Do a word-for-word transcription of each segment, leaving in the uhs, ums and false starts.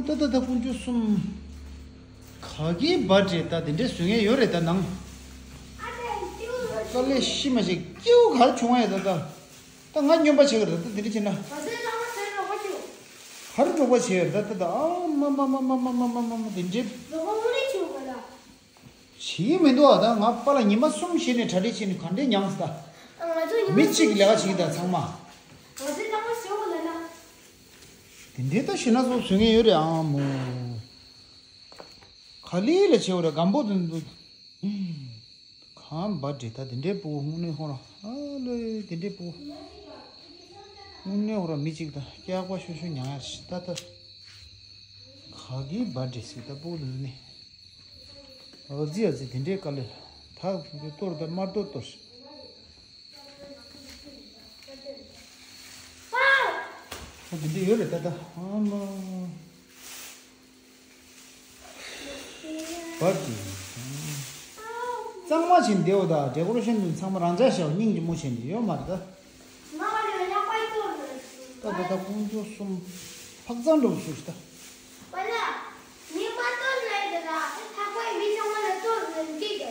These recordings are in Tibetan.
ད་ད་ད་དཀོན་མཆོག་གསུམ། ག་གི་བར་ཌེ་ད་དེ་འདྲས་བཟོ་མཁན་ཡོད་རེད་ད་ནང་། དཀའ་ལས་ཤི་མ་ཤི་ཀེའུ་གར་བྱུང་བ་ཡ་ད་ད། ད་ང་སྨྱོན་པ་བྱེད་གི་རེད་ད་དེ་འདྲས་བྱེད་ན། ག་ཚོད་ལྷག་མ་ཟེར་རོགས་པ་བྱོས། གར་རོགས་པ་བྱེད་ཡོད་རེད་ད་ད་ད་ཨ་མ་མ་མ་དེ་འདྲས། རོགས་པ་དངོས་གནས་བྱོས་ག་ལ། བྱེད་ཀྱི་མི་འདུག་ཨ། ད་ང་པཱ་ལགས་ཉི་མ་གསུམ་བཞི་ནས་གྲ་སྒྲིག་བྱས་ནས་ག་འདྲས་མྱངས་ད། ང་ཚོ་ཉི་མ་མི་གཅིག་གིས་ལས་ཀ་བྱེད་ཀྱི་ད་ཚང་མ། ང་ཚོའི་ལག་པ་ཞོག་ལ་ན། དེ་འདྲའི་ད་ཞེ་ན་སོགས་བཟོ་མཁན་ཡོད་རེད་ཨང་མོ། ག་ལེ་ལ་བྱེད་འོ་རེད་སྒམ་པོ་དེ་འདུག་གང་བ་འདྲེ་ད་དེ་འདྲའི་སྤུ་གུ་དངོས་གནས་ཧོ་ར་ཨ་ལོས་དེ་འདྲའི་སྤུ་གུ་དངོས་གནས་ཧོ་ར་མི་གཅིག་ད་སྐྱག་པ་ཤོ་ཤོ་མྱང་ཡ་ཞིག་ད་ད་ག་གི་བ་འདྲེ་ཟིག་ད་སྤུ་གུ་དེ་ནི་ཨ་ཙི་ཨ་ཙི་དེ་འདྲའི་དཀའ་ལས་ད་གཏོར་ད་དམར་གཏོར་གཏོར་ཞིག་ཨ་འདི་འདི་ཡོད་རེད་ད་ད་ཨ་མ། བར་གྱི་གཙང་མ་བྱས་འདེའོ་ད་ཌེ་ཀོ་རེ་ཤན་དུ་ཚང་མ་རང་འཇགས་བྱའོ་སྙིང་རྗེ་མོ་བྱས་འདི་ཡོད་མ་རེད་ད། ད་ད་ད་དཀོན་མཆོག་གསུམ་ཕག་ཚང་འགྲོ་སུ་ཞིག་ད། པ་ལགས། མི་མ་གཏོར་ནའི་དེ་ལ་ལྷག་པའི་མི་ཚང་མ་ལ་གཏོར་ནས་འགྲིག་གི།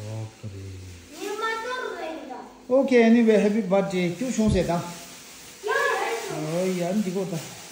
ལོག་གི་རེད། མི་མ་གཏོར་ནའི་དེ་ལ། Okay, anyway, happy birthday. ཀྱུ་བྱུང་ཟེར་དང་། ཡ་ཡ་ཡ། ཨོ་ཡ་འདི་གོ་ད།